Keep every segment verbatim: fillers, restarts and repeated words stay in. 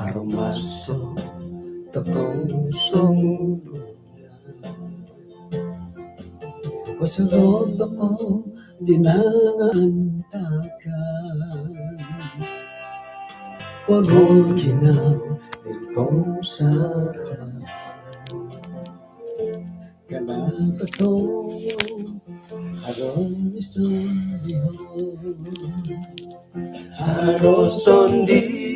Arumaso tokou songulun. Kosorou tokou di nangan takan. Kono kina kau sara. Kana tokou haro sondiho. Haro sondiho.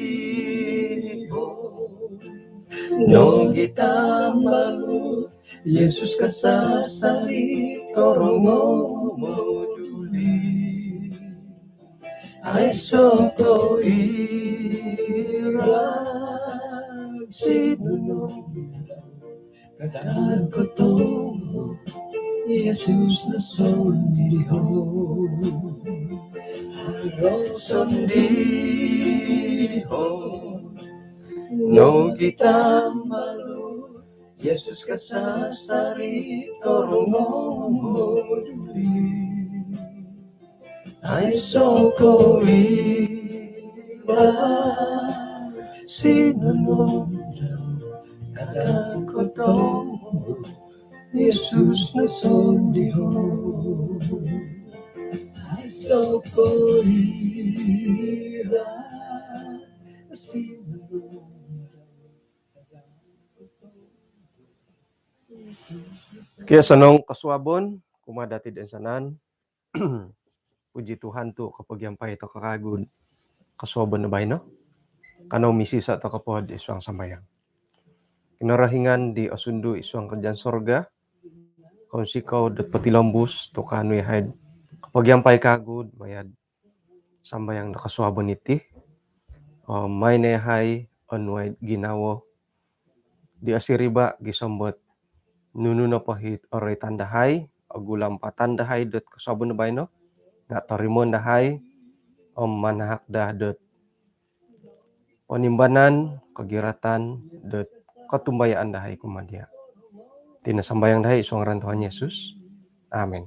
Nogi tambalut Yesus kasasari korongou moduli. Aiso ko ira sinunung. Kada kotomo Yesus no sondiho. Haro sondiho. Nogi tambalut Yesus kasasari korongou moduli. Aiso ko ira sinunung. Kada kotomo Yesus no sondiho. Aiso ko ira sinunung. Okey, osonong kosuabon kumaa dati toinsanan. Puji Tuhan tu kopogiampai tokou kagu kosuabon baino. Kanou misisa tokou po id suang sambayang. Kinorohingan di osundu id suang kerajaan sorga, kounsikou dot potilombus tu kaanu yahai kopogiampai kagu maya sambayang do kosuabon iti. Om maai no yahai onuai ginawo di osiriba gisom dot nunu nopo it oroitan dahai, ogumu lampatan dahai dot kosuabon baino nga torimoon dahai om manahak daa dot ponimbanan, kogiratan dot kotumbayaan dahai kumaa dia. Iti no sambayang dahai id suang ngaran Tuhan Yesus. Amin.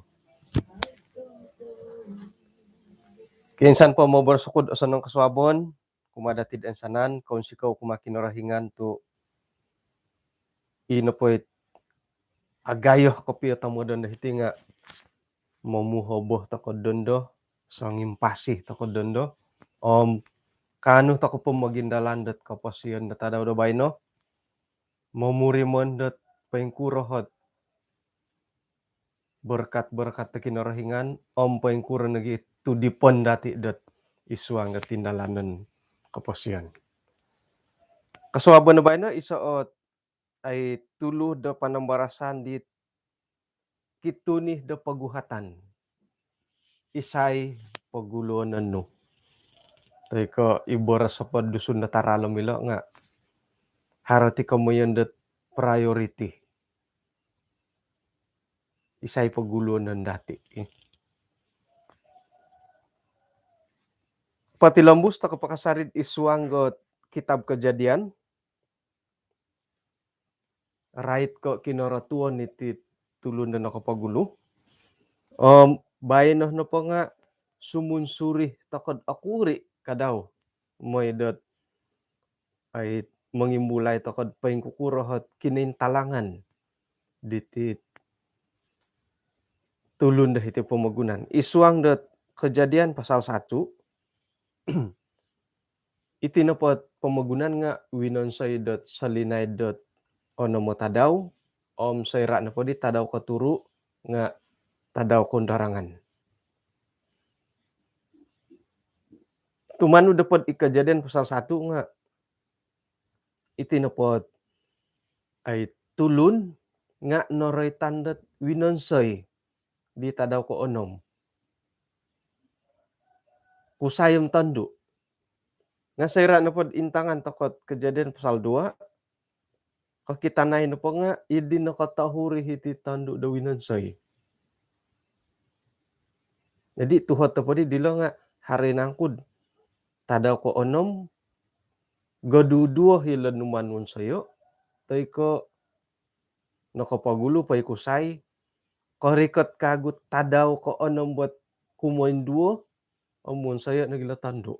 Okey, insan po moboros oku do osonong kosuabon kumaa dati toinsanan, kounsikou kumaa Kinorohingan tu i nopo it agayo kopio tomodon do hiti nga momuhobo tokou dondo, songimpasi tokou dondo om kaanu tokou po mogindalan dot koposion do tadau do baino, momurimon dot poingkuro ot berkat-berkat do Kinorohingan om poingkuro nogi tudipon dati dot id suang dot tindalanon koposion. Kosuabon baino iso ot ai tulu do panambarasan di kituni do poguhatan. Isai poguluon nu? Toi ko i boros nopo Dusun do taralom ilo nga haro ti komoyon dot priority. Isai poguluon dati? Potilombus tokou po kasari id suang dot kitab Kejadian, rait ko kinorotuon iti tulun do nokopogulu. Om baino nopo nga sumunsuri tokou do okuri kadau mooi dot ai mongimbulai tokou do poingkukuro ot kinointalangan diti tulun do hiti pomogunan. Id suang dot Kejadian pasal satu, iti nopo pomogunan nga winonsoi dot solinaid dot onom o tadau, om soira nopo di tadau koturu nga tadau koundarangan. Tumanud nopo id Kejadian pasal satu nga iti nopo ai tulun nga noroitan dot winonsoi di tadau koonom. Kusai om tondu. Nga soira nopo do intangan tokou id Kejadian pasal dua, kokitanai nopo nga id di nokotohuri iti tondu do winonsoi. Jadi tuhot nopo di dilo nga haro nangku do tadau koonom, goduduo ilo numan wonsoyo, toi ko nokopogulu po i kusai, korikot kagu tadau koonom dot kumoinduo om wonsoyo nogi ilo tondu.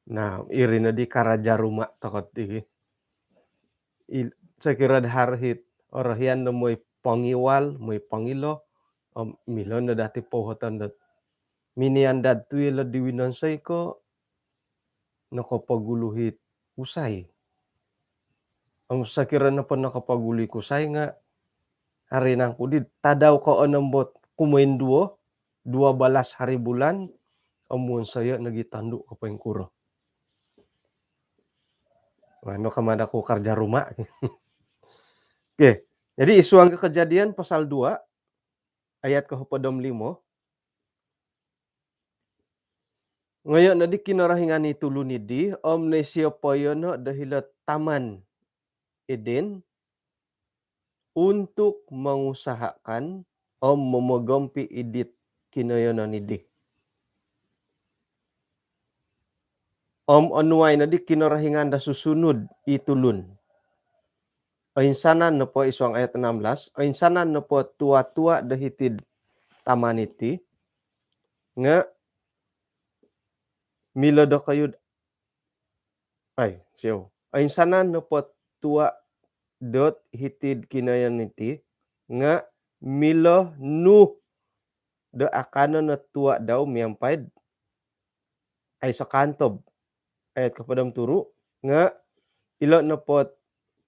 Nah, iri no di karaja ruma toko ti. Sokiro do haro it orohian do moi pongiwal, moi pongilo, om milo no dati pouhoton dot miniandad tu ilo di winonsoi ko nokopogulu it kusai. Om sokiro nopo nokopogulu i kusai nga hari nangku di tadau koonom bo kumoinduo, dua belas hari bulan, om wonsoyo nogi tondu ko poingkuro. Manu kamada ku karja ruma. Okey, jadi id suang Kejadian pasal dua ayat kohopod om limo. Ngoyo nodi Kinorohingan i tulun idi om noisio poiyono do hilo taman Eden untuk mengusahakan om momogompi idit kinoyonon idi. Om onuai nodi Kinorohingan do susunud i tulun. Oinsanan nopo id suang ayat enam belas, oinsanan nopo tua-tua do hitid taman iti nga milo dokoyud ai, siou. Oinsanan nopo tua dot hitid kinoyonon iti nga milo nu do akanon o tua dau miampai aiso kaantob. Ayat kohopod om turu nga ilo nopo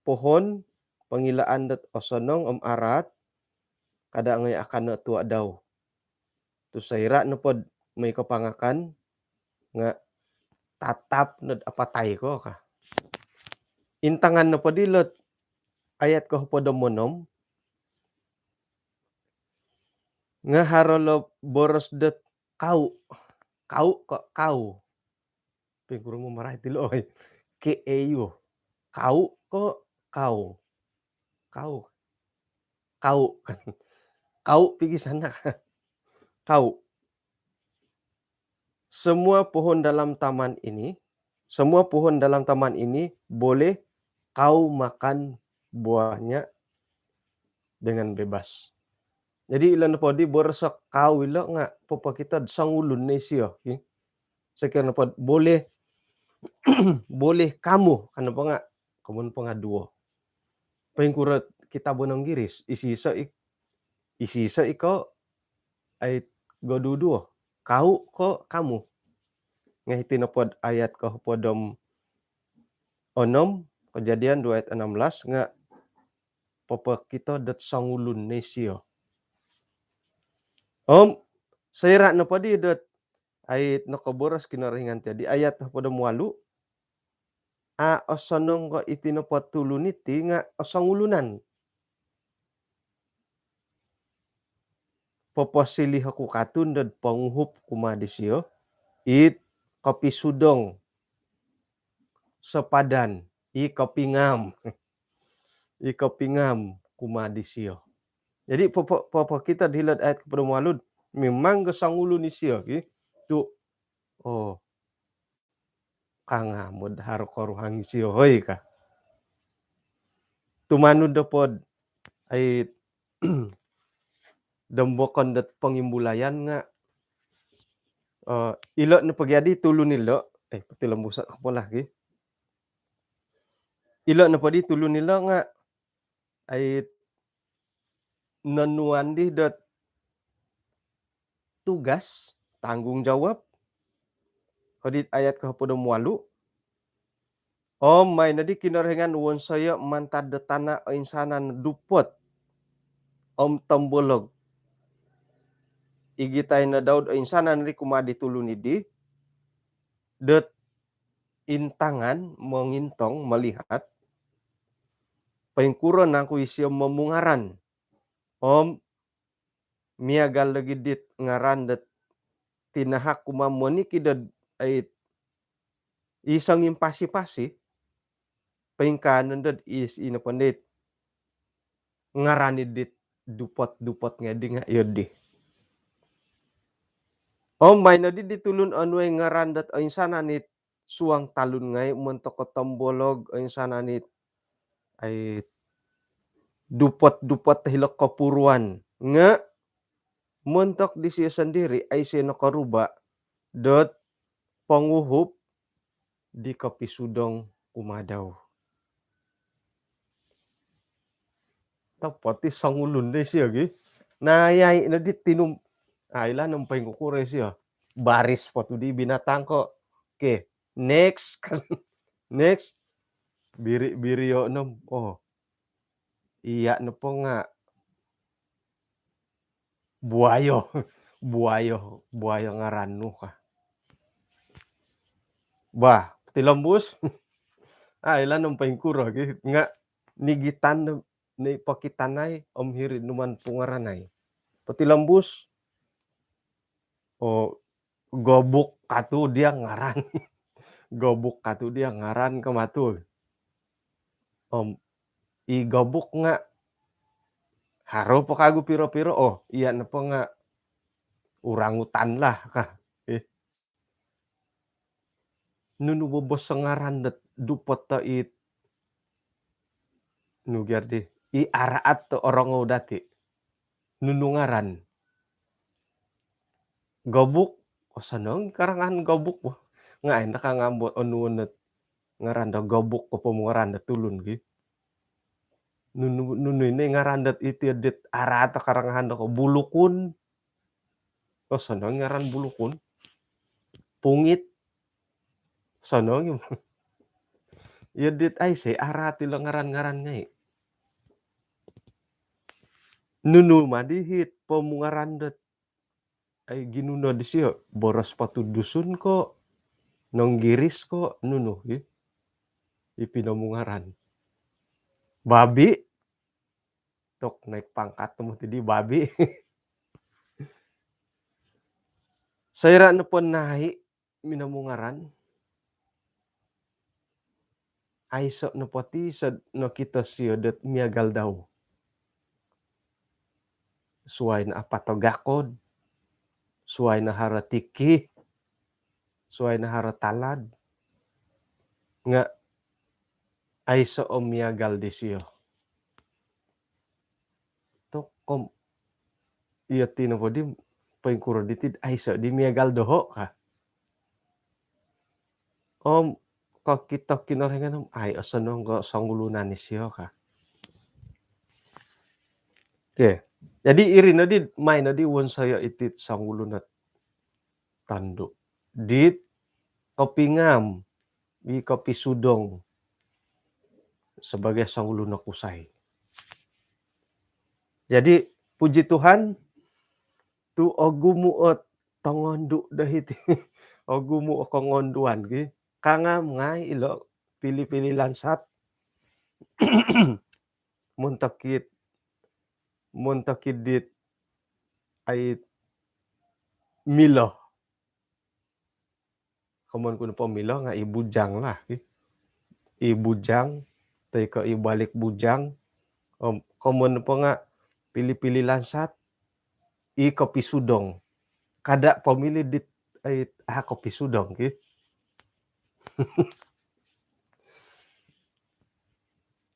pohon pongilaan dot osonong om araat kada ngai akanon o tua dau. Tu soira nopo do moi ko pangakan nga tatap nod apatai ko ka. Intangan nopo dilo ayat kohopod om onom nga haro lo boros dot kau. Kau ko kau. Pingkuru mo marai tilo oi. Ke eyu. Kau ko kau. Kau. Kau kan. Kau pigi sana. Kau. Semua pohon dalam taman ini, semua pohon dalam taman ini boleh kau makan buahnya dengan bebas. Jadi ilo nopo di boros kau ilo nga popokito do songulun no isio. Sokiro nopo boleh, boleh kamu, kan nopo nga komon po nga duo. Poingkuro kita bonong giris, isi iso iko, ai, goduduo. Kau ko kamu. Nga hiti nopo do ayat kohopod om onom, Kejadian dua ayat enam belas nga popokito dot songulun no isio. Om soira nopo di dot ai nokoboros Kinorohingan ti di ayat kohopod om walu, a osonong ko iti nopo tulun iti nga osongulunan. Poposiliho ku katun dot ponguhup kumaa disio it kopisudong sopadan i kopingam. I kopingam kumaa disio. Jadi popo, popokito do hilo do ayat kohopod om walu, memang ga songulun isio ki. Tu, oh, kanga mod haro koruhang isio hoi ka. Tumanud nopo do ai dombokon dot pongimbulayan nga, eh, ilo nopo gia di tulun ilo, eh, potilombuso ko po lah ki. Ilo nopo di tulun ilo nga ai nonuan di dot tugas, tanggungjawab. Hodi ayat kohopod om walu. Om maai nodi Kinorohingan wonsoyo mantad do tana oinsanan dupot om tombolog. Igitai no dau do oinsanan ri kumaa di tulun idi dot intangan, mongintong, melihat poingkuro nangku isio momungaran. Om miagal logi dit ngaran dot tinahak kumaa monikid dot ai i songimpasi-pasi, poingkaa nondo dot is ino pondit ngaran dit dupot-dupot ngai di nga iyo di. Om maai nodi di tulun onuai ngaran dot oinsanan it suang talun ngai montok ko tombolog, oinsanan it ai dupot-dupot hilo kopuruan. Nga montok disio sondiri ai isio nokoruba dot ponguhup di kopisudong kumaa dau. Topot i songulun disio gi. Nayai no di tinum-, ah, ilaan om poingkukuro isio. Baris po tu di binatang ko. Oke, next. Next. Biri-biri yo nom. Oh. Iya nopo nga buayo. Buayo, buayo ngaran nu ka. Bah, potilombus. Ah, ilaan om poingkuro gi. Nga nigitan ni pokitanai om hiri numan pungaranai. Potilombus. Oh, gobuk katu dia ngaran. Gobuk katu dia ngaran ka matu. Om i gobuk nga haro po kagu piro-piro. Oh, iya nopo nga orangutan lah ka. Eh. Nunu bobos ngaran dot dupo to it. Nu gia di. I araat to orongou dati. Nunu ngaran. Gobuk. Osonong karangahan gobuk. Nga ai nda ka ngambo onu onot ngaran do gobuk ko pomungaran do tulun gi. Nunu, nunu ini ngaran dot iti dit araat karangahan do ko bulukun. Osonong ngaran bulukun. Pungit. Osonong. Iya dit ai se araat ilo ngaran-ngaran ngai. Nunu ma di hit pomungaran dot ai ginuno disio, boros patu Dusun ko, Nonggiris ko, nunu, i, i pinomungaran. Babi, tok naik pangkat tu moti di babi. Soira nopo nai minomungaran, aiso nopo ti sod nokito sio dot miagal dau. Suai no apatogakod, suai no haro tiki, suai no haro talad. Nga aiso o miagal disio. Tokom, iya ti nopo di poingkuro diti aiso di miagal doho ka. Om kokito Kinorohingan om ai osonong ko songulunan isio ka. Oke. Jadi iri no di mai no di wonsoyo iti songulun ot tondu. Dit kopingam, i kopisudong sebagai songulun o kusai. Jadi puji Tuhan, tu ogumu o tongondu do hiti. Ogumu o kongonduan gi. Kangam ngai ilo pili-pili lansat. Montokit, montokit dit ai milo. Komon ku nopo milo nga i bujang lah, i. I bujang, toi ko i balik bujang. Om, komon nopo nga pili-pili lansat, i kopisudong. Kada pomili dit, ai, ah, kopisudong, ki.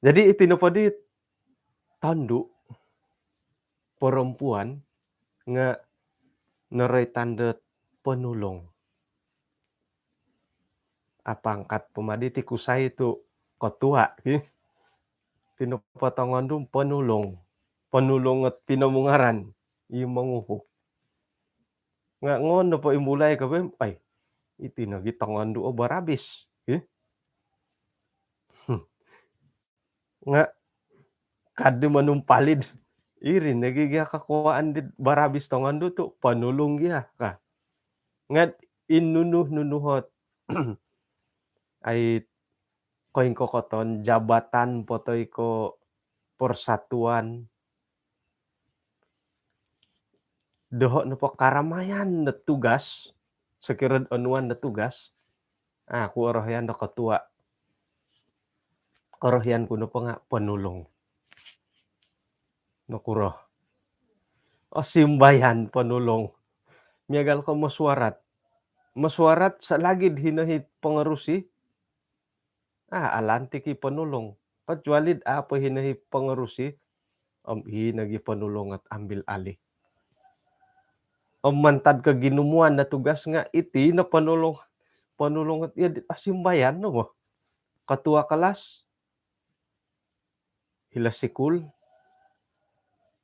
Jadi, iti nopo di tondu perempuan nga noroitan dot penulung. Apangkat po ma di ti kusai tu ketua, ki. Iti nopo tongondu penulung. Penulung ot pinomungaran, i monguhup. Nga ngono po imbulai ka be, ai, iti nogi tongondu o barabis, ki. Hmm. Nga kadi manumpalid. Iri nogi gia kakuaan di barabis tongondu tu penulung gia ka. Nga i nunu-nunu ot ai koingkokoton jabatan po toi ko persatuan. Doho nopo karamayan do tugas, sokiro onuan do tugas, ah, ku orohian do ketua. Korohian ku nopo nga penulung. Nokuro? Oh, simbayan penulung. Miagal ko mesyuarat. Mesyuarat selagi hino i pengerusi, ah, alantik i penulung. Kecuali apo hino i pengerusi, om hino gi penulung ot ambil alih. Om mantad ko ginumuan do tugas nga iti no penulung. ponulung ot iya di asimbayan no mo. Ketua kelas, hilo sikul,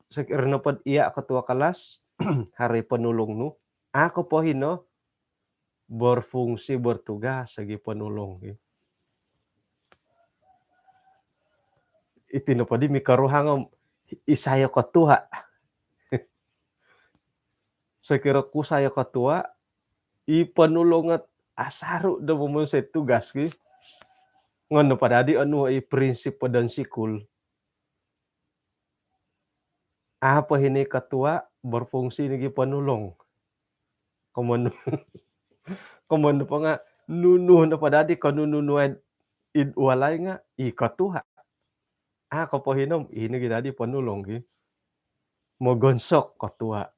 sekiranya pod iya ketua kelas, haro i ponulung nu, a' ko po hino berfungsi, bertugas lagi ponulung. Iti no podi mikoruhang om isai o ketua. Sekira kusai o ketua, i ponulung ot asaru do momonsoi tugas ki. Ngono po dadi onu i prinsip po don sikul. A' po hino i ketua, berfungsi nogi ponulung. Komoyon, komoyon po nga nunu no po dadi konunu nu id walai nga i ketua. A' ko po hino om i nogi dadi ponulung ki. Mogonsok ketua.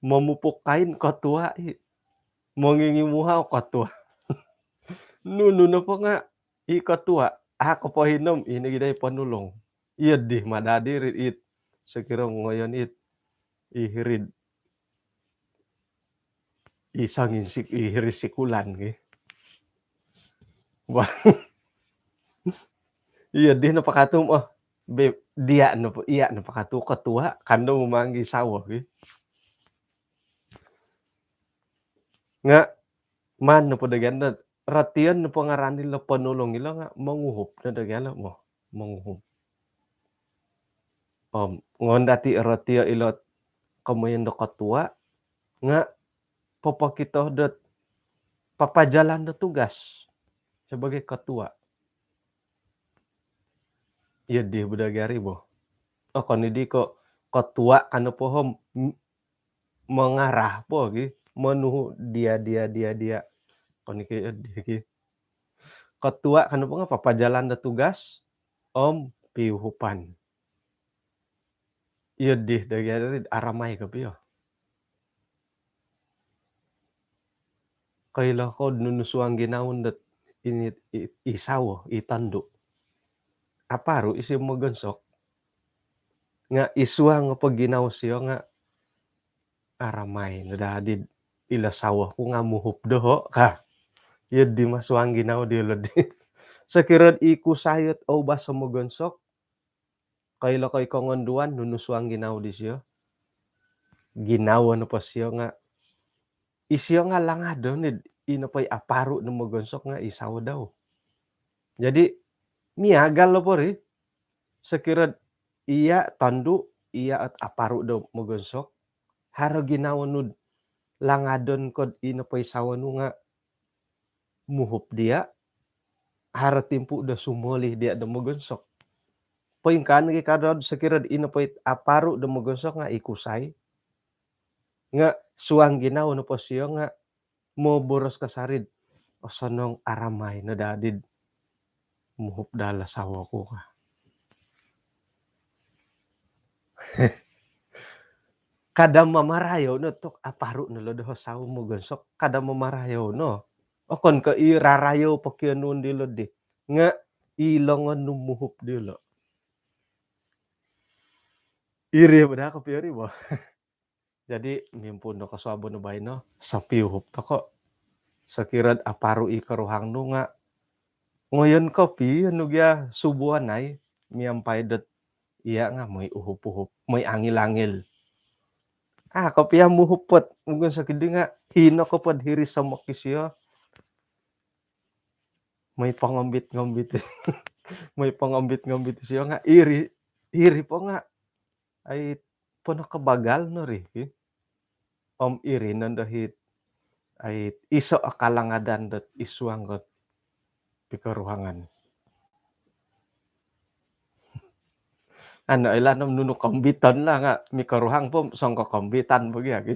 Momupuk kain ketua i. Mongingimuhau ketua. Nunu no po nga i ketua. A' ko po hino om i nogi dadi ponulung. Iyo di madadi ri it. Sekira ngoyon it. I hiri'd i sangin sik-, i hiri sikulan ki. Wah. Iyo di no pakatu, oh, be, dia no, iya no pakatu ketua, kando mamanggi sawo ki. Nga maan no po dagian do rotion nopo ngaran ilo ponulung ilo nga monguhup no dagian lo mo, monguhup. Om ngoyon dati rotio ilo komoyon do ketua nga popokito dot papajalan do tugas sebagai ketua. Iyo di bo dagian ri bo. Okon i di ko ketua kano po om mengarah po gi, monuhu dia, dia, dia, dia. Okon i ko iyo di ki. Ketua kano po nga papajalan do tugas om piuhupan. Iyo di dagian ri aramai kopio. Koilo ko nunu suang ginawo dot ini i, i sawo, i tondu. Aparu isio mogonsok. Nga i suang po ginawo sio nga aramai no dadi ilo sawo ku nga muhup doho ka. Iyo di ma suang ginawo diolo di. Sekira i kusai ot oubas o mogonsok, koilo ko i kongonduan nunu suang ginawo disio. Ginawo nopo sio nga isio nga langadon id i nopo i aparu no mogonsok nga i sawo dau. Jadi miagal nopo ri, sekira iya tondu, iya ot aparu do mogonsok, haro ginawo nu'd langadon ko'd i nopo i sawo nu nga muhup dia, haro timpu do sumolih dia do mogonsok. Poingkaa nogi ka do sekira i nopo i aparu do mogonsok nga i kusai. Nga suang ginawo nopo sio nga moboros kasari'd, osonong aramai no dadi'd muhup daa lo sawo ku ka. Kada mamarayou no tu aparu no lo doho sawo mogonsok. Kada mamarayou no. Okon ko i rarayou pokionuon dilo di. Nga i longon nu muhup dilo. Iri bo daa kopio ri bo. Jadi mimpuun do kosuabon baino, sopiuhup toko. Sekira aparu i koruhang nu nga ngoyon kopio nu gia subuanai miampai dot iya nga moi uhup-uhup, moi angil-angil. A' kopio muhup ot mogonsok di nga hino ko pod hiri somok isio. Moi pongombit-ngombit. Moi pongombit-ngombit isio nga iri, iri po nga ai pono kabagal no ri ki. Om iri nondo hit ai iso o kalangadan dot i suang dot pikoruhangan. Ano ilaan om nunu kombiton lah nga mikoruhang po songko kombitan bagi agi.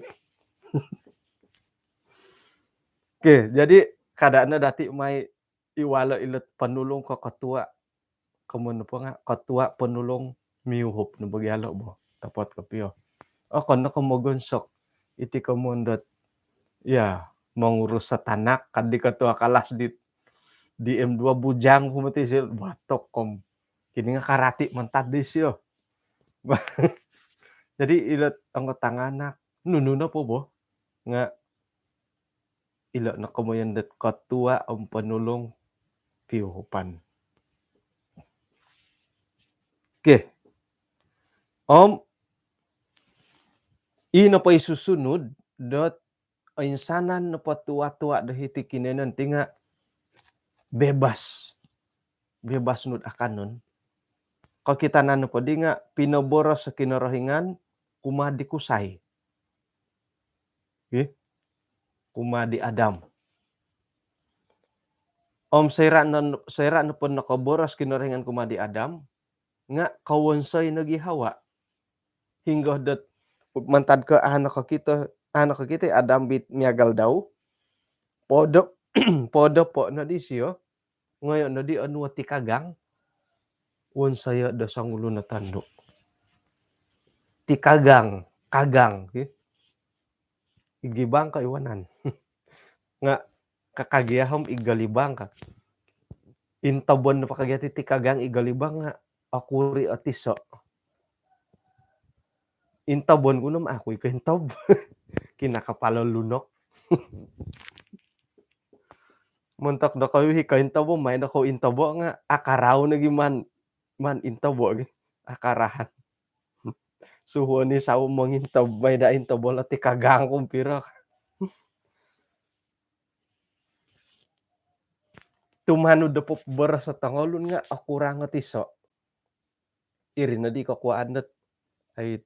Oke, jadi kada no dati mai iwalo ilot ponulung ko ketua. Komoyon nopo nga ketua ponulung miuhup no bagi alo bo. Topot kopio. Okon no ko mogonsok. Iti komoyon dot, ya, mengurus setanak, kan di ketua kelas di, di M dua bujang ku mati sil batok kom. Kini nga karati mantad disio. Jadi ilot anggo tanganak nunu nopo bo nga ilo no komoyon dot kotua om ponulung piuhupan. Okey. Om i nopo i susunud dot oinsanan nopo tua-tua do hiti kinoiyonon ti nga bebas. Bebas nu'd akanon. Kokitanan nopo di nga pinoboros o Kinorohingan kumaa di kusai. Ih, kumaa di Adam. Om soira no, soira nopo nokoboros Kinorohingan kumaa di Adam, nga kowonsoi nogi Hawa. Hinggo dot mantad ko a nokokito, a nokokito Adam dit miagal dau, podo, podopo no disio, ngoyo no di onuo tikagang, wonsoyo do songulun o tondu. Tikagang, kagang, ki. I gibang ko i wanan. Nga kakagia om i golibang ka. Intobon nopo kagia ti tikagang i golibang nga okuri o tiso. Intobon ku nom aku i kointob. Kinakapalo lunok. Montok dokoyu i kointob, mai dokoyu intobo nga akarau nogi maan, maan intobo gi. Akarahan. Suhuon i sawo mongintob, mai da intobo lo tikagang ku om piro. Tumanud do poboros o tongoulun nga okurang o tiso. Iri no di kokuaan dot, ai,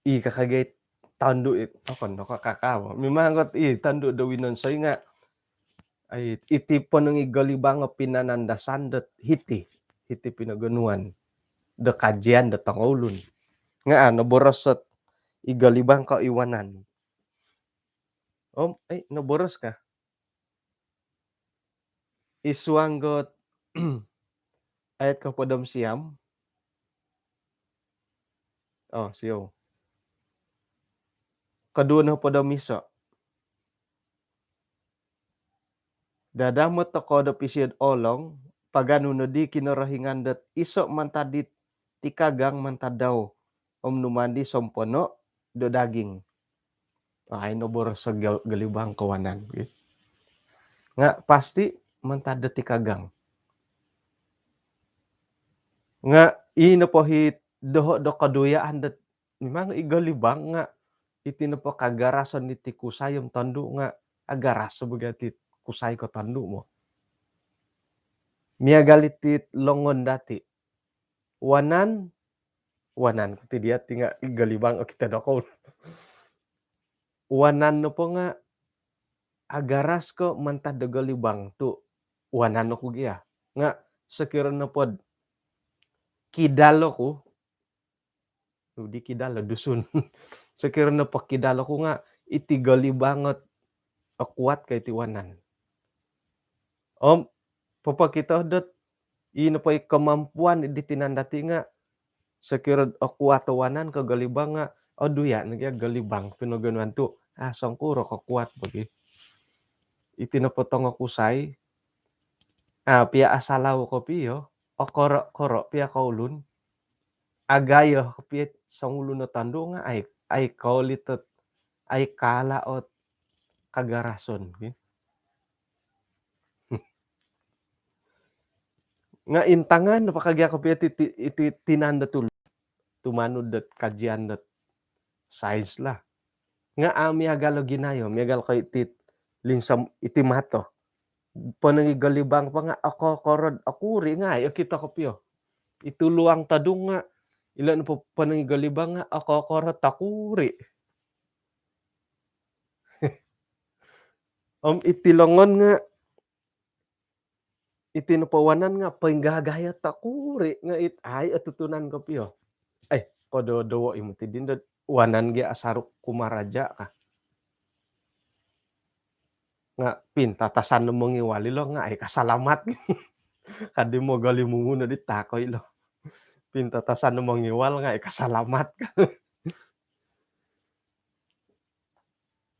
i kakagia i tondu i, okon no ko kakao. Memang kot i tondu do winonsoi nga, ai, iti ponong i golibang o pinanandasan dot hiti, hiti pinogonuan do kajian do tongoulun. Nga a noboros ot i golibang ko i wanan. Om, ai, noboros ka. I suang dot ayat kohopod om siam. Oh, siou. Koduo nohopod om iso. Dadamot tokou do pisio'd olong, paganu no di Kinorohingan dot iso mantad dit tikagang mantad dau, om numandi sompono do daging. Ai, noboros o gol-, golibang ko wanan, ki. Nga pasti mantad do tikagang. Nga i nopo hiti doho do koduyaan dot memang i golibang nga iti nopo kagarason diti kusai om tondu nga agaras sebagai ti kusai ko tondu mo. Miagal iti longon dati. Wanan, wanan ku ti dia ti nga i golibang okito dokoyu. Wanan nopo nga agaras ko mantad do golibang tu wanan oku gia. Nga sokiro nopo do kidal oku, di kidal o Dusun. Sokiro nopo kidal oku nga iti golibang ot okuat ko iti wanan. Om popokito dot i nopo i kemampuan di tinan dati nga sokiro okuat o wanan ko golibang nga oduya no gia golibang pinogonuan tu, ah, songkuro kokuat bagi. Iti nopo tongokusai, ah, pia asalau kopio, okoro-koro pia koulun, agayo kopio songulun o tondu nga ai, ai kolit ot, ai kala ot kagarason, ki. Nga intangan nopo kagia kopio ti, ti, iti tinan do tulu. Tumanud dot kajian dot sains lah. Nga a miagal o ginayo, miagal ko iti linsam iti mato. Ponong i golibang po nga okokoro do okuri nga ai okito kopio. Itu luang tadung nga ilo nopo ponong i golibang nga okokoro do okuri. Om iti longon nga iti nopo wanan nga poinggagayo do okuri nga it ai otutunan kopio. Ai, kodowo-dowo i moti dino dot wanan gia asaru kumaraja ka. Nga pintatasan no mongiwal ilo nga ai kasalamat. Kadi mogolimumu no di toko ilo. Pintatasan no mongiwal nga ai kasalamat ka.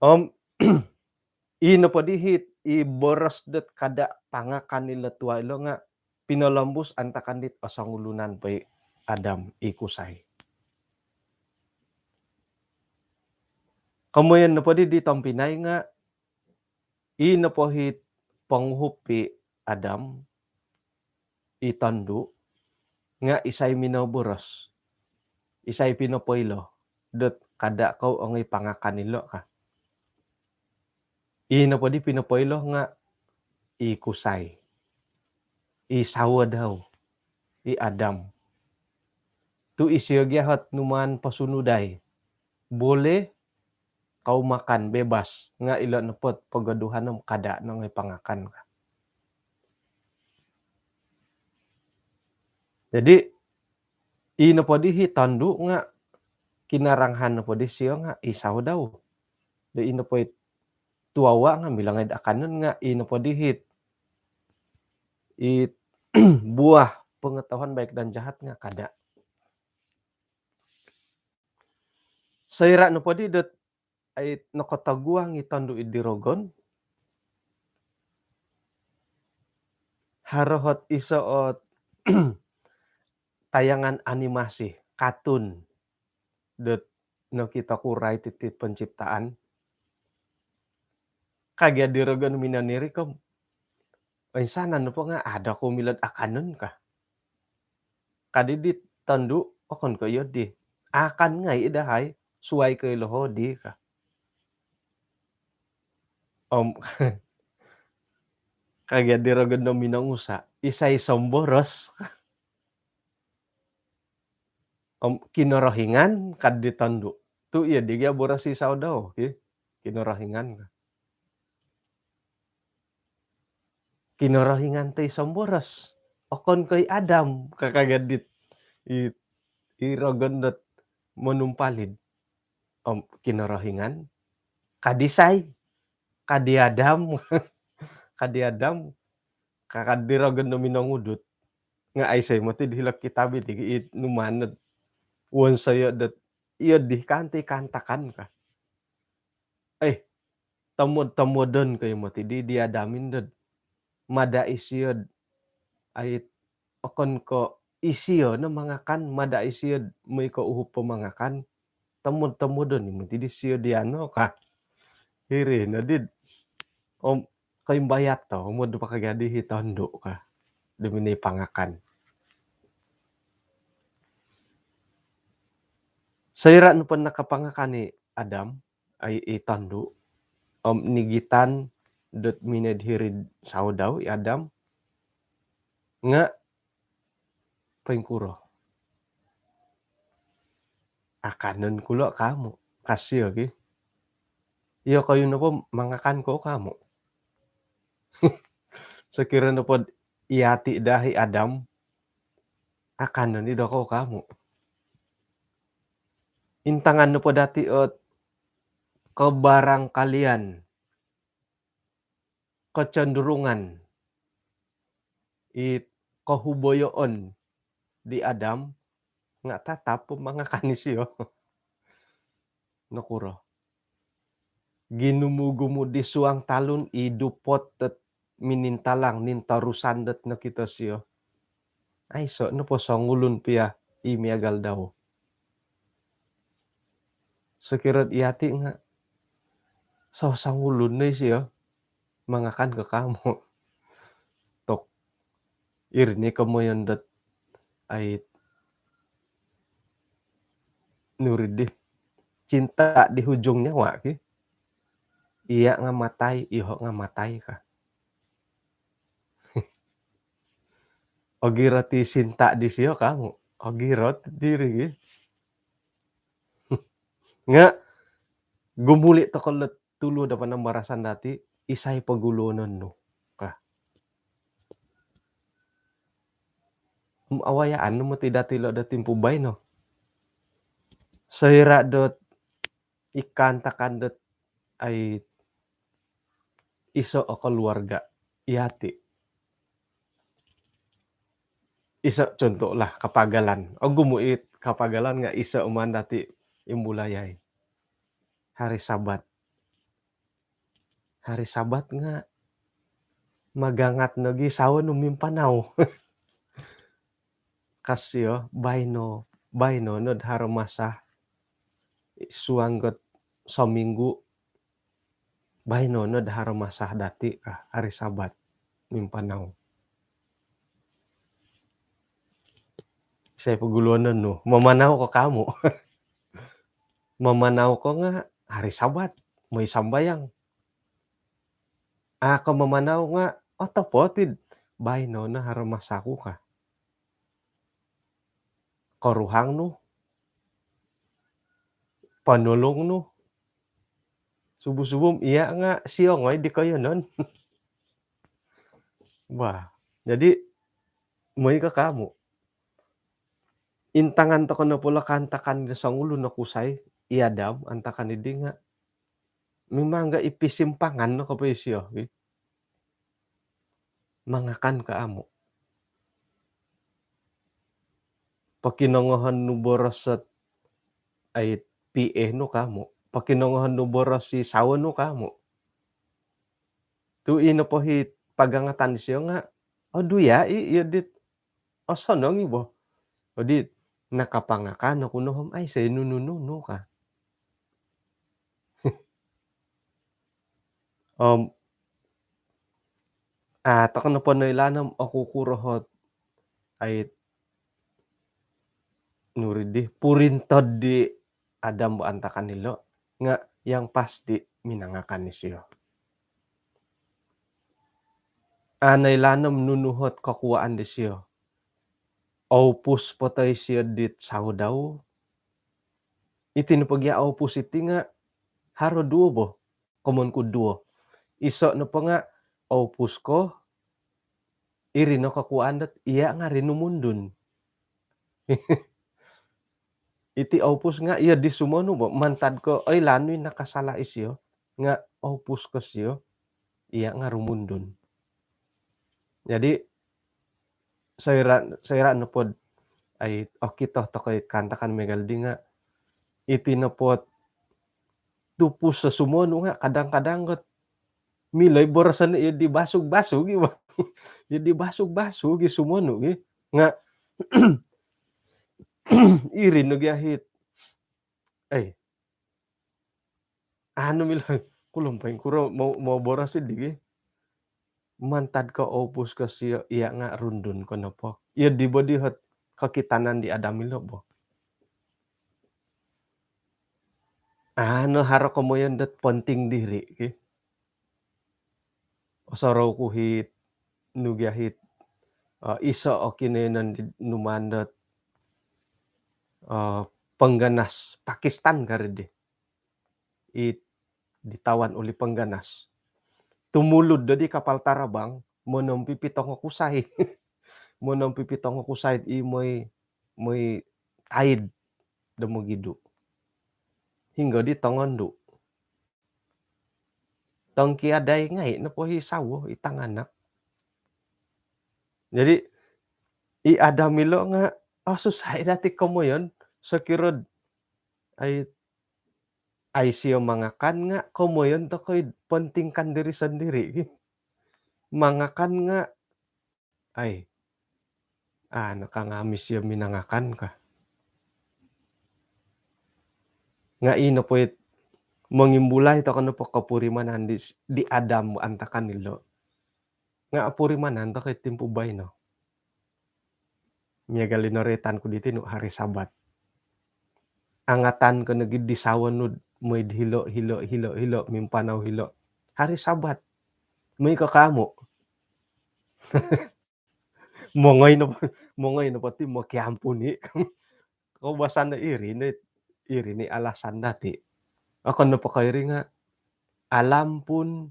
Om i nopo di hiti i boros dot kada pangakan ilo tua ilo nga pinolombus antakan dit osongulunan po i Adam i kusai. Komoyon nopo di di tompinai nga I nopo hi ponguhup i Adam, i tondu, nga isai minoboros, isai pinopoilo dot kada kou ongoi pangakan ilo ka. I nopo di pinopoilo nga i kusai, i sawo dau, i Adam. Tu isio gia hot numaan posunudai. Boleh kau makan bebas, nga ilo nopo pogoduhan om kada no ongoi pangakan ka. Jadi i nopo di hi tondu nga kinaranghan nopo disio nga i sawo dau. Di i nopo i tuawa nga milangai do akanon nga i nopo di hi i buah pengetahuan baik dan jahat nga kada. Soira nopo di dot ai nokotoguang i tondu id di rogon, haro hot iso ot tayangan animasi, kartun dot nokito ku rai titi penciptaan. Kagia di rogon minanirikom. Insanan nopo nga ada ku milod akanon ka. Kadi di tondu, okon ko iyo di. Akan ngai i dahai, suai ko ilo hodi ka. Om kagia di rogon do minongusa, isai somboros ka. Om Kinorohingan kad di tondu. Tu iyo di gia boros i sawo dau ki. Kinorohingan ka. Kinorohingan ti somboros. Okon ko i Adam ka kagia dit i, i rogon dot monumpalid. Om Kinorohingan, kadi isai, kadi Adam, kadi Adam, ka kadi rogon do minongudut. Nga aiso i moti di hilo kitab iti i numaan dot wonsoyo dot iyo di kanti kaantakan ka. Eh, tomod-tomodon ko i moti di, di Adam i dot mada isio dot ai okon ko isio no mangakan, mada isio dot moi ko uhup po mangakan. Tomod-tomodon i moti disio di ano ka. Hiri no di om koimbayat to, omod pakagadi hi tondu ka. Demi ni pangakan. Soira nopo nakapangakan i Adam, ai i tondu, om nigitan dot minoi hiri'd sawo dau i Adam, nga poingkuro. Akanon ku lo kamu, ka sio ki. Iyokoyu nopo mangakan ko kamu. Sokiro nopo iyati dahai Adam, akanon i dokou kamu. Intangan nopo dati ot kebarangkalian, kecenderungan, i kohuboyoon di Adam nga tatap po mangakan isio. Nokuro? Ginumu-gumu di suang talun i dupot dot minintalang nintorusan dot nokito sio. Aiso nopo songulun pia i miagal dau. Sokiro iyati nga so songulun no isio mangakan ko kamu. Tok. Iri ni komoyon dot ai nuri di cinta di hujung nyawa ki. Iya nga matai, iho nga matai ka. Ogirot i sinta disio kamu. Ogirot diri ki. Nga gumuli toko lo tulu do panambarasan dati, isai poguluonon nu ka. Awayaan no moti dati lo do timpu baino. Soira dot i kaantakan dot ai iso o keluarga iyati. Iso contoh lah kapagalan. Ogumu i kapagalan nga iso maan dati imbulayai. Hari Sabat. Hari Sabat nga magangat nogi sawo nu mimpanau. Ka sio, baino, baino nod haro masa suang got sominggu Baino no do haro masa dati ka, hari Sabat mimpanau. Isai poguluonon nu, mamanau ko ka amu? Mamanau ko nga hari Sabat, moi sambayang. A ko mamanau nga otopot id baino no haro masa ku ka. Koruhang nu, panulung nu, subuh-subuh iya nga siongoi di koiyonon. Bah, jadi moi ko ka amu? Intangan toko no pula kaantakan do songulun o kusai, i Adam antakan di nga memang ga i pisimpangan no kopio isio, wi. Mangakan ka amu? Pokinongohon nu boros ot ai P A nu ka amu? Pokinongohon nu boros i sawo nu ka amu? Tu ino po hi pagangatan disio nga, odu ya i, iyo dit osonong i bo. Odi, nakapangakan oku no om aiso i nunu-nunu ka. Om a toko nopo noilaan om okukuro ot ai nuri di purintod di Adam bo antakan ilo nga yang pasti minangakan isio. A noilaan om nunu ot kokuaan disio. Oupus po toi isio dit sawo dau. Iti nopo gia oupus iti nga haro duo bo. Komoyon ku duo. Iso nopo nga oupus ko, iri no kokuaan dot iya nga rinumundun. Iti oupus nga iyo di sumonu bo, mantad ko oilaan nu i nakasala isio nga oupus ko sio, iya nga rumundun. Jadi soira, soira nopo dot ai okito toko i kaantakan miagal di nga iti nopo ot tupus o sumonu nga kadang-kadang ot milo i boroson iyo di basug-basug i bo. Iyo di basug-basug i sumonu gi. Nga iri no gia hit. Ai. Anu milo, kulum paling kuro mau, mau boros i di gi. Mantad ko oupus ko sio, iya nga rundun ko nopo. Iyo di bo di ot kokitanan di Adam ilo bo. Anu haro komoyon dot penting diri ki. Osorou ku hit, nu gia hit, eh, iso o kinoyonon di numaan dot, eh, pengganas Pakistan kari di. It ditawan oleh pengganas. Tumulud do di kapal tarabang, monompipi tongo kusai. Monompipi tongo kusai i moi, moi taid do mogidu. Hinggo di tongondu. Tongkiadai ngai nopo hi sawo, i tanganak. Jadi i Adam ilo nga, oh, susah i dati komoyon, sokiro dot ai, ai sio mangakan nga komoyon toko i pentingkan diri sendiri. Mangakan nga ai, anu ka nga misio minangakan ka. Nga ino po it mongimbulai toko nopo kopurimanan di, di Adam antakan ilo. Nga opurimanan toko i timpu baino. Miagal i noroitan ku diti nu hari Sabat. Angatan ko nogi di sawo nu dot moi hilo, hilo, hilo, hilo, mimpanau hilo. Hari Sabat. Moi ko ka amu? Mongoi nopo, mongoi nopo ti mokiampun i. Koubasan do iri ni, iri ni alasan dati. Okon nopo ko iri nga, alam pun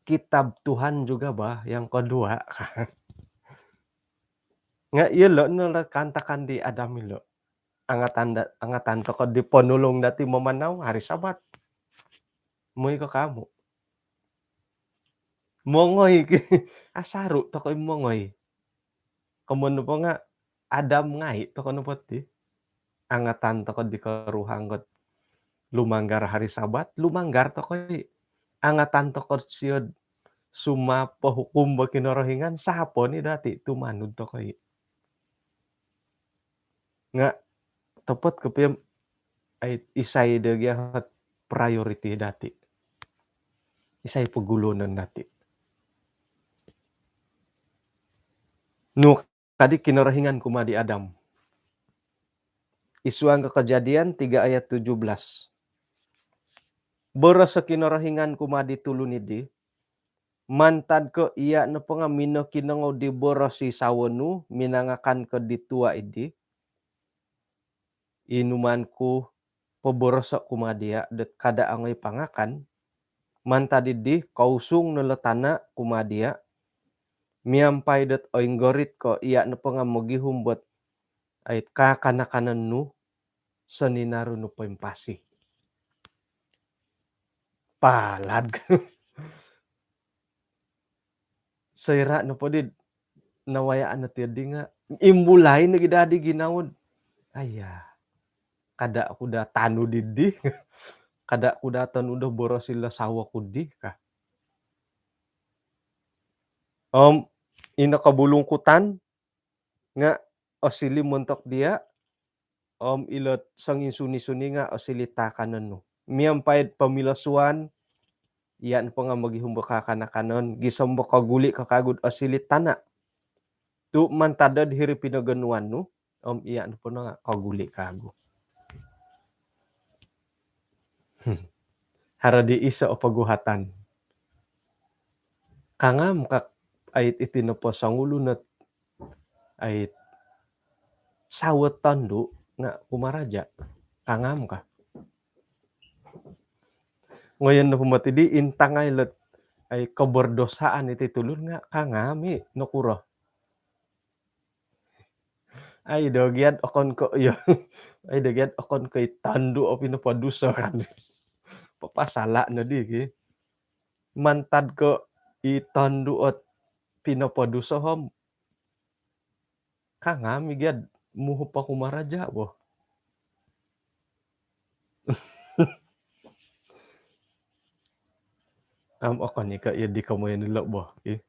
kitab Tuhan juga bah yang kedua. Nga ilo no lo kaantakan di Adam ilo. Angatan da, angatan toko di ponulung dati mamanau hari Sabat. Moi ko ka amu? Mongoi ki, asaru toko i mongoi. Komoyon nopo nga Adam ngai toko nopo ti. Angatan toko di koruhang dot lumanggar hari Sabat, lumanggar toko i. Angatan toko sio dot sumapo hukum bo Kinorohingan, sapo ni dati, tumanud toko i. Nga topot kopio om ai, isai do gia ot priority dati'. Isai poguluonon dati'. Nu kadi Kinorohingan kumaa di Adam. Id suang ko Kejadian tiga ayat tujuh belas. Boros o Kinorohingan kumaa di tulun iddi, mantad ko iya' nopo nga' minokinongou di boros i sawo nu, minangakan ko di tua' iddi, inuman ku poboroso' kumaa diya' dot kada' ongoi pangakan. Mantad iddi, kousung no lo tana' kumaa diya', miampai dot oinggorit ko iya' nopo nga' mogihum bot ait kaakan-akanon nu soninaru nu poimpasi. Palad. Soira' nopo di nawayaan no tiyo di nga' imbulai nogi daa di ginawo. Aiya, kada' ku daa tanud iddi. Kada' ku daa tanud do boros ilo sawo ku di ka. Om ino kobulungkutan nga' osili montok diya', om ilo songinsuni-suni nga' osili taakanon nu. Miampai'd pomilosuan, iya' nopo nga' mogihum bo kaakan-akanon, gisom bo koguli' ko kaagu'd osili tana'. Tu' mantad dod hiri pinogonuan nu, om iya' nopo nga' koguli' kaagu. Haro di iso' o poguhatan. Kangam ka ait iti nopo songulun ot ait sawo tondu' nga' kumaraja'. Kangam ka. Ngoyon nopo moti di intangai lot ai kobordosaan iti tulun nga' kangam i' nokuro. Ai do giad okon ko' iyo. Ai do giad okon ko' i tondu' o pinopoduso kan. Papasala' no di ki. Mantad ko' i tondu' ot pinopoduso om kangam i' giad muhup o kumaraja' bo. Am okon i' ko' iyo di komoyon ilo' bo ki.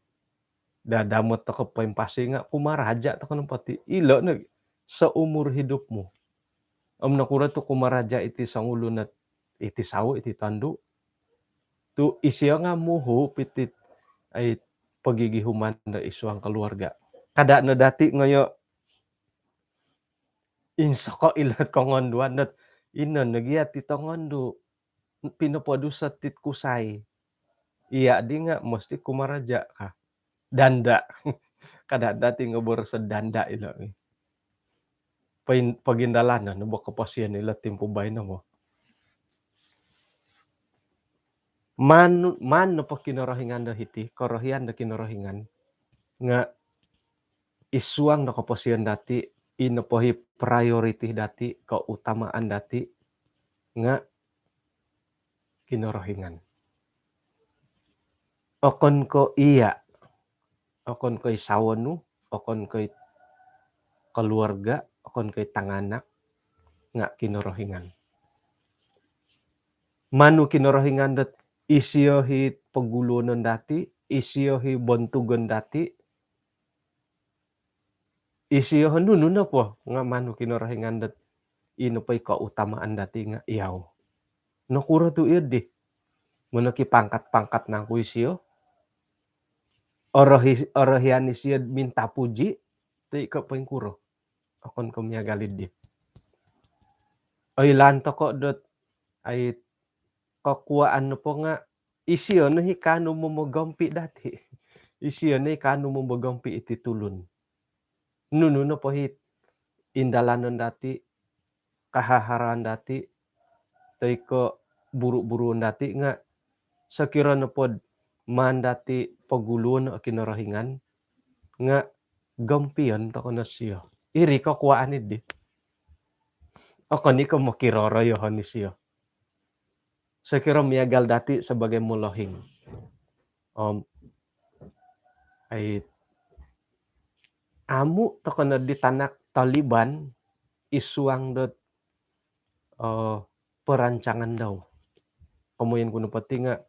Dadamot toko' poimpasi nga' kumaraja' toko' nopo ti ilo' no seumur hidupmu. Om nokuro tu' kumaraja' iti songulun ot iti sawo iti tondu' tu' isio nga' muhup iti ai pogigihuman do id suang koluarga'. Kada' no dati' ngoyo' insoko' ilo' kongonduan dot ino nogi ati tongondu' pinopoduso tit kusai. Iya' di nga' mosti kumaraja' ka. Danda'. Kada' dati' nga' boroso' danda' ilo'. Pogindalanon no bo koposion ilo' timpu baino bo. Maan, maan nopo Kinorohingan do hiti, korohian do Kinorohingan nga' id suang do koposion dati', i nopo hi priority dati', keutamaan dati' nga' Kinorohingan. Okon ko' iya', okon ko' i sawo nu, okon ko' i koluarga', okon ko' i tanganak, nga' Kinorohingan. Manu Kinorohingan dot isio hi poguluonon dati', isio hi bontugon dati', isio ho nunu nopo nga' manu Kinorohingan dot i nopo i keutamaan dati' nga' iyau. Nokuro tu' iyo di? Monoki pangkat-pangkat nangku isio? Orohi-, orohian isio minta puji, toi ko' poingkuro? Okon ko' miagal iddi. Oilaan toko' dot ai kokuaan nopo nga' isio no hi kaanu momogompi' dati'. Isio no hi kaanu momogompi' iti tulun. Nunu nopo hi indalanon dati', kahaharaan dati', toi ko' buru-buruon dati' nga' sokiro nopod maan dati' poguluon o Kinorohingan nga' gompion toko' no sio. Iri kokuaan iddi. Okon i' ko' mokiroroyohon isio. Sokiro miagal dati' sabagai molohing. Om ai amu' toko' no di tanak toliban id suang dot, eh, perancangan dau. Komoyon ku nopo ti nga'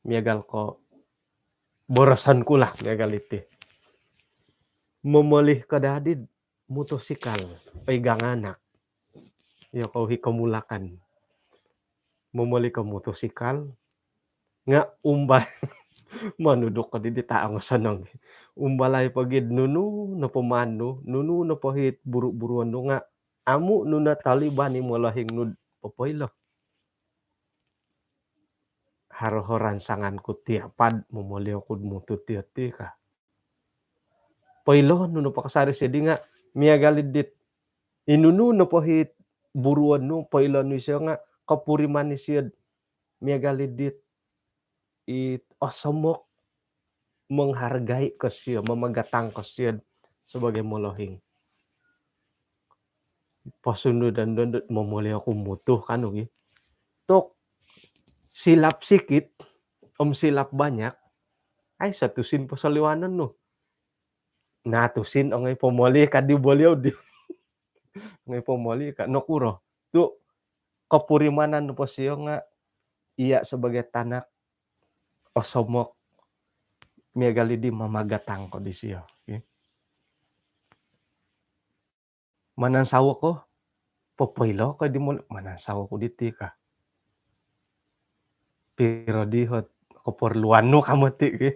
miagal ko' boroson ku lah miagal iti. Momoli ko daa di motosikal, oi ganganak. Iyo kou hi komulakan. momoli ko motosikal, nga' umba- monuduk ko di, di taang osonong. Umbalai pogi'd nunu nopo maan nu, nunu nopo hit buru-buruon nu nga' amu' nu nataliban i molohing nu'd popoilo. Haro ho ransangan ku tiapa'd momoli oku'd mutu tiyo ti ka. Poilo nu nopo kasari sidi nga' miagal i dit i nunu nopo hit buruon nu, poilo nu isio nga' kopuriman isio'd miagal i dit i osomok menghargai ko sio, mamagatang ko sio sebagai molohing. Posunudan dondo momoli oku mutu kanu gi. Tok silap sikit, om silap banyak, ai satusin posoliwanon nu. Nah, tusin ongoi pomoli ka di boliau di. Ongoi pomoli ka, nokuro. Tu kopurimanan nopo sio nga' iya sebagai tanak osomok miagal i di mamagatang ko disio. Okey. Manansawo ko, popoilo ko di mol-, manansawo ko diti ka. Piro di hot keperluan nu ka moti ki.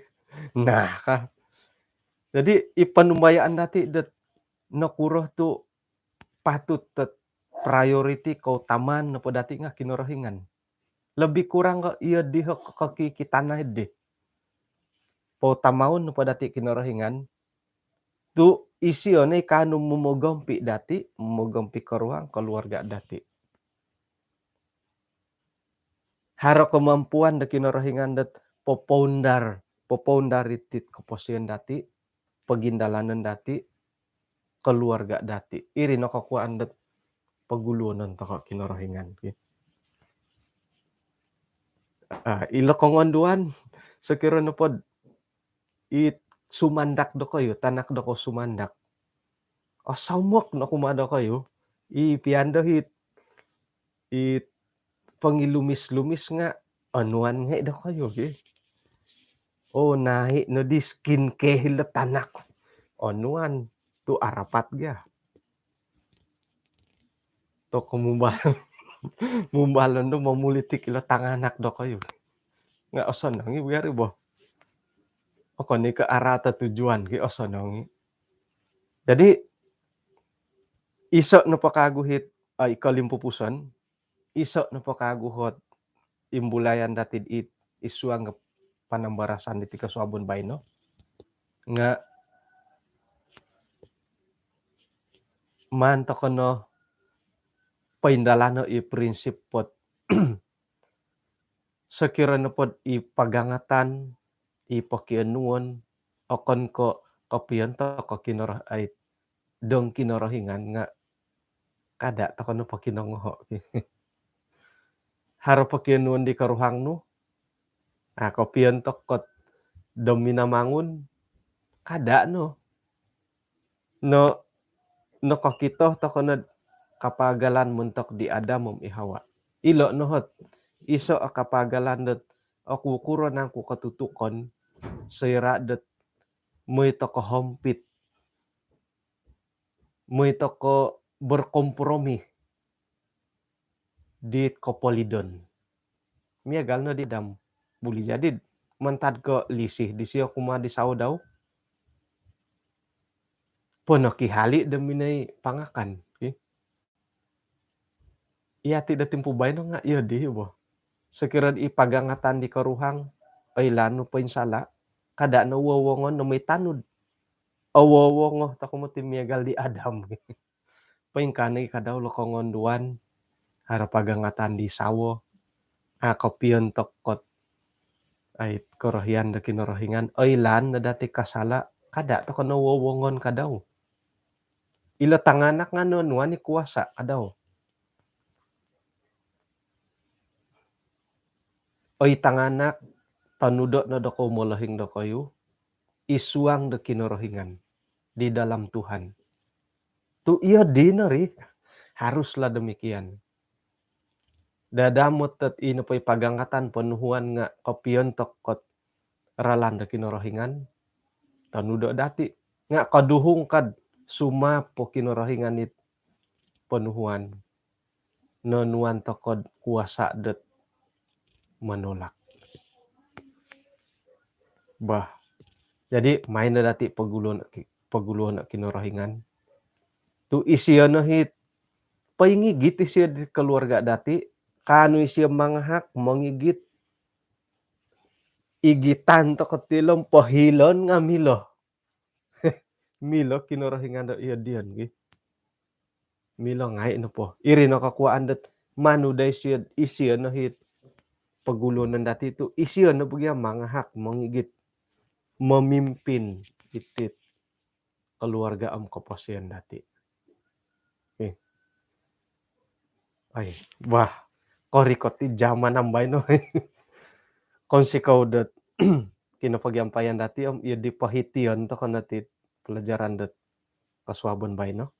Nah ka. Jadi i panumbayaan dati dot nokuro tu patut dot priority, keutamaan nopo dati nga' Kinorohingan. Lebih kurang ko iyo di ho ko-, kokikitanan di. Poutamaon nopo dati Kinorohingan, tu isio no i kaanu momogompi dati, momogompi koruhang, keluarga dati. Haro kemampuan do Kinorohingan dot popoundar, popoundar iti koposion dati, pogindalanon dati, keluarga dati. Iri no kokuaan dot poguluonon toko Kinorohingan ki. Ah, ilo kongonduan, sokiro nopod i sumandak dokoyu, tanak dokoyu sumandak. Osomok no kumaa dokoyu, i pian do hit, i pongilumis-lumis nga' onuan ngai' dokoyu ki. Oh, nai' no di skincare ilo tanak. Onuan tu arapat gia. Toko mumbal-, mumbalon do momulitik ilo tanganak dokoyu. Nga' osonong i biar i bo. Okon i ko' araat o tujuan ki, osonong i. Jadi iso nopo kagu hit, ah, i kolimpupuson, iso nopo kagu hot imbulayan dati id suang panambarasan diti kosuabon baino nga' maan toko no poindalano i prinsip pot sokiro nopod i pagangatan, i pokionuon, okon ko' kopiontok ko Kinoro-, ai, dong Kinorohingan nga' kada' toko no pokinongoho'. Haro pokionuon di koruhang nu, ah, kopiontok kot dong Minamangun, kada' no. No, nokokito toko nod kapagalan montok di Adam om i Hawa. Ilo no hot iso o kapagalan dot okukuro nangku kotutukon soira' dot moi toko hompit, moi toko berkompromi dit kopolidon. Miagal no di Adam. Buli jadi mantad ko lisih disio kumaa di sawo dau, ponokihali' do minoi pangakan ki. Iyati' do timpu baino nga' iyo di bo. Sokiro i pagangatan di koruhang, oilaan nu poinsala', kada' no wowongon no moi tanud. Owowongo toko moti miagal di Adam. Poingkaa nogi' kadau lo kongonduan, haro pagangatan di sawo, a' kopiontok kot, ai, korohian do Kinorohingan, oilaan no dati kasala', kada' toko no wowongon kadau. Ilo tanganak nga' nonuan i kuasa' kadau. Oi tanganak, tonudo' no dokou molohing dokoyu i suang do Kinorohingan, di dalam Tuhan. Tu' iyo dino ri, haruslah demikian. Dadamot dot ino po i pagangatan ponuhuan nga' kopiontok kot ralan do Kinorohingan, tonudo' dati'. Nga' koduhung kad sumapo Kinorohingan it ponuhuan, nonuan toko'd kuasa' dot menolak. Bah, jadi main dati poguluon, poguluon Kinorohingan. Tu isio no hit poingigit isio di keluarga dati, kaanu isio mangahak, mongigit, igitan toko tilom, pohilon nga milo. Milo Kinorohingan do iyo dion gi. Milo ngai nopo. Iri no kokuaan dot manu dai isio, isio no hit poguluon dati tu isio no bogia mangahak, mongigit, memimpin itit keluarga om koposion dati. Eh. Ai, wah, korikot i zaman om baino. Kounsikou dot kinopogiampayan dati om iyo di pohition toko no ti pelajaran dot kosuabon baino.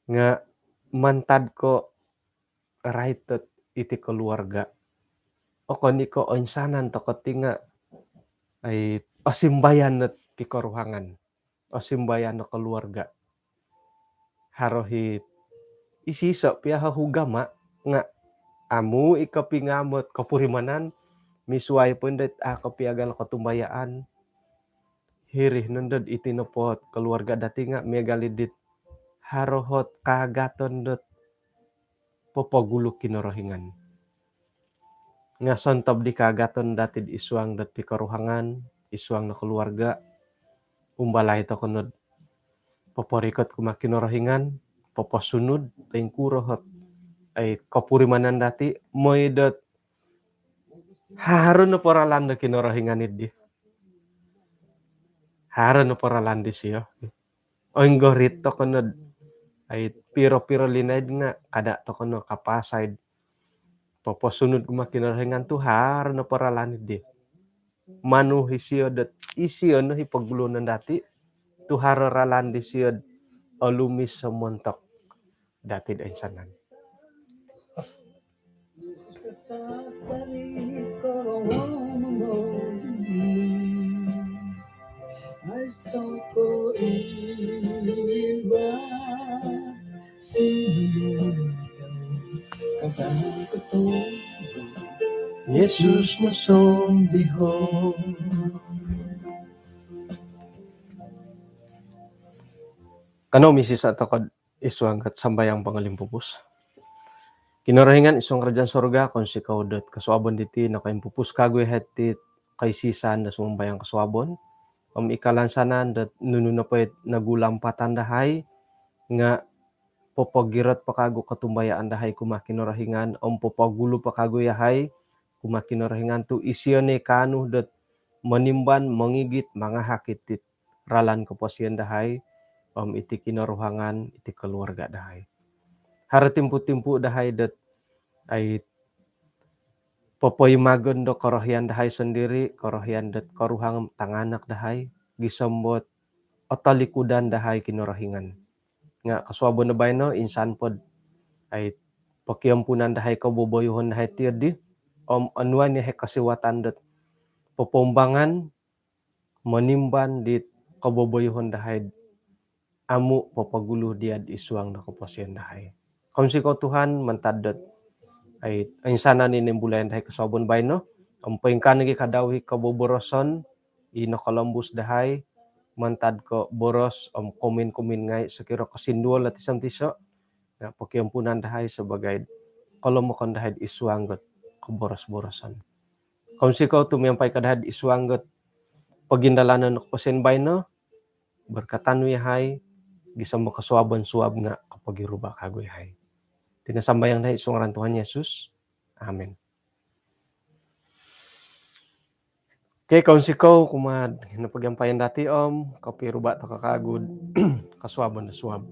Nga mantad ko rait dot iti keluarga. Okon i ko oinsanan toko ti nga ai osimbayan dot pikoruhangan. Osimbayan no keluarga. Haro hit isiso pia ho ugama nga amu i kopingaamot kopurimanan, misuai pun dot a kopiagal kotumbayaan. Hiri nondo dot iti nopo keluarga dati nga miagal i dit haro hot kaagaton dot popogulu Kinorohingan. Nga sontob di kaagaton dati id suang dot pikoruhangan, id suang no keluarga, umbalai toko no dot poporikot kumaa Kinorohingan, poposunud, poingkuro hot ai kopurimanan dati, mooi dot haro nopo ralan do Kinorohingan id di. Haro nopo ralan disio. Oinggorit toko no dot ai piro-piro linaid nga kada toko no kapasaid poposunud kumaa Kinorohingan tu haro nopo ralan id di. Manu isio dot isio no hi poguluon dati tu haro ralan disio dot olumis somontok dati do insanan. Yesus no sombiho. Kanou misisa toko id suang dot sambayang pangalimpupus. Kinorohingan id suang kerajaan sorga, kounsikou dot kosuabon diti nokoimpupus kagu yahai ti koisisaan do sumambayang kosuabon. Om ikalansanan dot nunu nopo it nogulampatan dahai nga popogirot po kagu kotumbayaan dahai kumaa Kinorohingan om popogulu po kagu yahai kumaa Kinorohingan tu isio no i kaanu dot monimban, mongigit, mangahak itit ralan koposion dahai om iti kinoruhangan, iti keluarga dahai. Haro timpu-timpu dahai dot ai popoimagon do korohian dahai sondiri, korohian dot koruhang tanganak dahai, gisom dot otolikudan dahai Kinorohingan. Nga kosuabon do baino insan po dot ai pokiampunan dahai, koboboyuhon dahai ti di om onuan yahai kosiwatan dot popoumbangan monimban dit koboboyuhon dahai amu popogulu dia id suang do koposion dahai. Kounsikou Tuhan mantad dot ai insanan i nimbulai dahai kosuabon baino om poingkaa nogi kadau i koboboroson i nokolombus dahai mantad ko boros om komen-komen ngai sokiro kosinduol dot iso om tiso nga pokiampunan dahai sabaagi kolomokon dahai id suang dot koboros-boroson. Kounsikou tu miampai ko dahai id suang dot pogindalanon koposion baino, berkatan nu yahai gisom do kosuabon suab nga kopogiruba kagu yahai. Iti no sambayang dahai id suang ngaran Tuhan Yesus. Amin. Okey, kounsikou kumaa dino pogiampayan dati om kopiruba toko kagu id kosuabon do suab.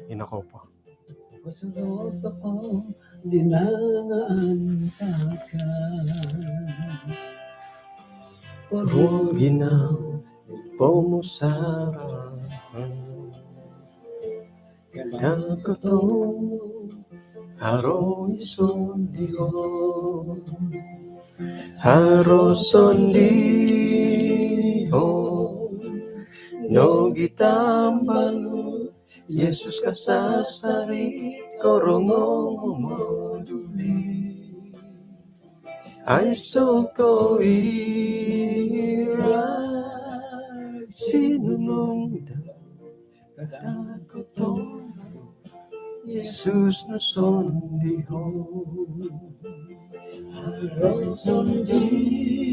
Ino kou po. Roh Ginawo pomusarahan. Kada kotohu haro i sondiho, haro sondiho nogi tambalut. Yesus kasasari korongou momoduli. Aiso ko irai sinunung da kada ko tondu, Yesus no sondiho. Haro sondiho.